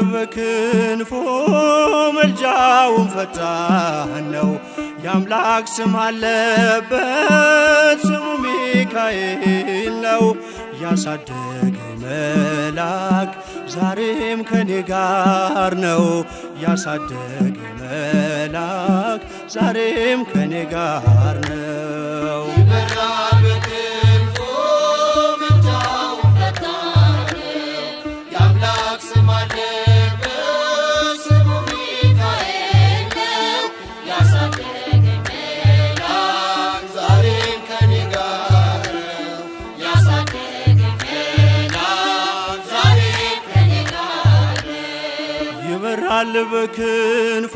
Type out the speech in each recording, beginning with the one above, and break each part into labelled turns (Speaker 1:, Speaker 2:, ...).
Speaker 1: በክንፎ መልጃውን ፈጣን ነው። የአምላክ ስም አለበት ስሙ ሚካኤል ነው። ያሳደገኝ መልአክ ዛሬም ከኔ ጋር ነው። ያሳደገኝ መልአክ ዛሬም ከኔ ጋር ነው።
Speaker 2: ይበራል በክንፉ ምልጃው ፈጣን የአምላክ ስም አለበት ስሙ ሚካኤል ነው። ያሳደገኝ መልአክ ዛሬም ከኔ ጋር ነው። ያሳደገኝ መልአክ ዛሬም ከኔ ጋር ነው።
Speaker 1: ይበራል በክንፎ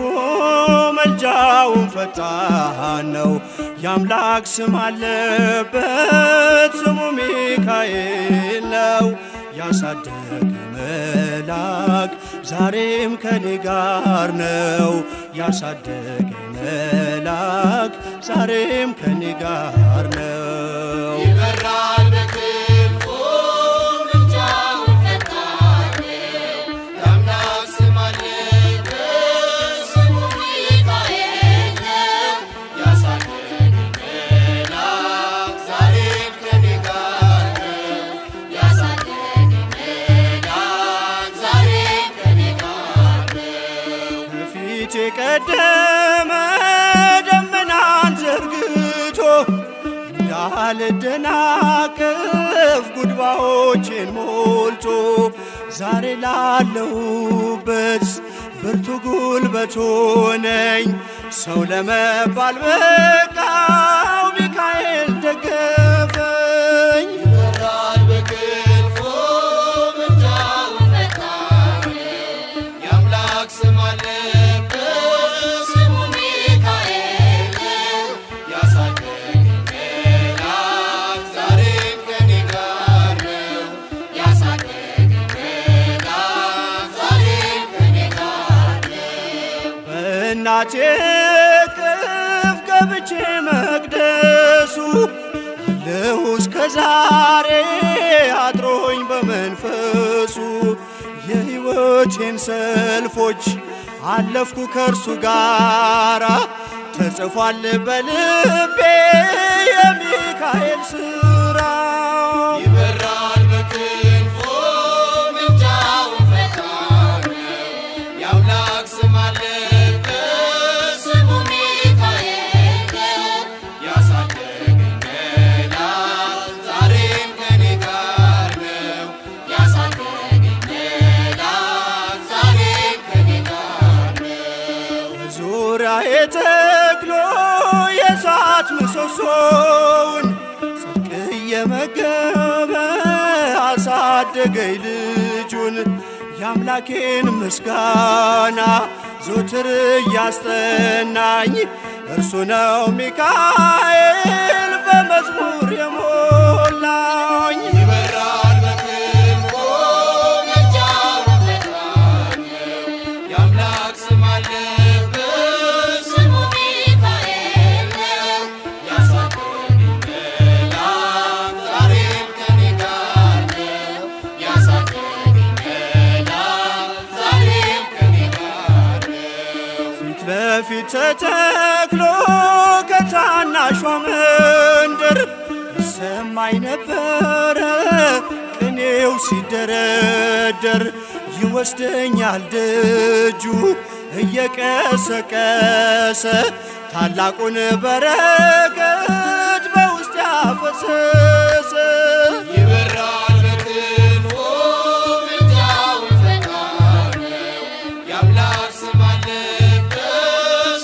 Speaker 1: መልጃውን ፈጣን ነው። የአምላክ ስም አለበት ስሙ ሚካኤል ነው። ያሳደገኝ መልአክ ዛሬም ከኔ ጋር ነው። ያሳደገኝ መልአክ ዛሬም ከኔ ጋር ነው።
Speaker 2: ይበራል በክንፉ ምልጃው ፈጣን የአምላክ ስም አለበት ስሙ ሚካኤል ነው። ያሳደገኝ መልአክ ዛሬም ከኔ ጋር ነው። ያሳደገኝ መልአክ ዛሬም ከኔ ጋር ነው።
Speaker 1: ከፊት የቀደመ ደመናን ዘርግቶ እንዳልደናቀፍ ጉድባዎችን ሞልቶ ዛሬ ላለሁበት ብርቱ ጉልበት ሆነኝ። ሰው ለመባል በቃው ሚካኤል ደገፈኝ።
Speaker 2: ይበራል በክንፉ ምልጃው ፈጣን የአምላክ ስም አለበት ስሙ ሚካኤል ነው። ያሳደገኝ መልአክ ዛሬም ከኔ ጋር ነው። ያሳደገኝ መልአክ ዛሬም ከኔ ጋር ነው።
Speaker 1: በእናቴ እቅፍ ገብቼ መቅደሱ አለሁ እስከ ዛሬ አድሮኝ በመንፈሱ የሕይወቴን ሰልፎች አለፍኩ ከእርሱ ጋራ ተጽፏል በልቤ የሚካኤል ሥራ።
Speaker 2: ይበራል በክንፉ ምልጃው ፈጣን የአምላክ ስም አለበት ስሙ ሚካኤል ነው። ያሳደገኝ መልአክ ዛሬም ከኔ ጋር ነው። ያሳደገኝ መልአክ ዛሬም ከኔ ጋር ነው።
Speaker 1: ዙሪያዬ ተክሎ የእሳት ምሰሶውን ጽድቅ እየመገበ አሳደገኝ ልጁን። የአምላኬን ምስጋና ዞትር እያስጠናኝ እርሱ ነው ሚካኤል በመዝሙር የሞላኝ።
Speaker 2: ይበራል በክንፉ ምልጃው ፈጣን የአምላክ ስም አለበት ስሙ ሚካኤል ነው። ያሳደገኝ መልአክ ዛሬም ከኔ ጋር ነው። ያሳደገኝ መልአክ ዛሬም ከኔ ጋር ነው።
Speaker 1: ፊት ለፊት ተተክሎ ከታናሿ መንደር ይሰማኝ ነበረ ቅኔው ሲደረደር። ይወስደኛል ደጁ እየቀሰቀሰ ታላቁን በረከት በውስጥ ያፈሰሰ።
Speaker 2: ይበራል በክንፉ ምልጃው ፈጣን የአምላክ ስም አለበት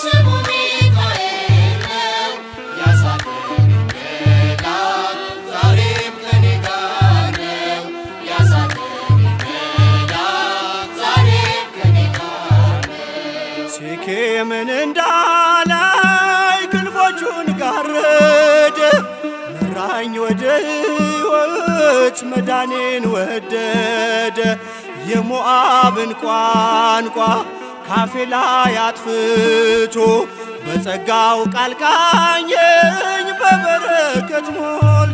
Speaker 2: ስሙ ሚካኤል ነው። ያሳደገኝ መልአክ ዛሬም ከኔ ጋር ነው። ያሳደገኝ መልአክ ዛሬም ከኔ ጋር ነው።
Speaker 1: ሴኬምን እንዳላይ ክንፎቹን ጋረደ መራኝ ወደ ሕይወት መዳኔን ወደደ። የሞዓብን ቋንቋ ካፌ ላይ አጥፍቶ በጸጋው ቃል ቃኘኝ በበረከት ሞልቶ።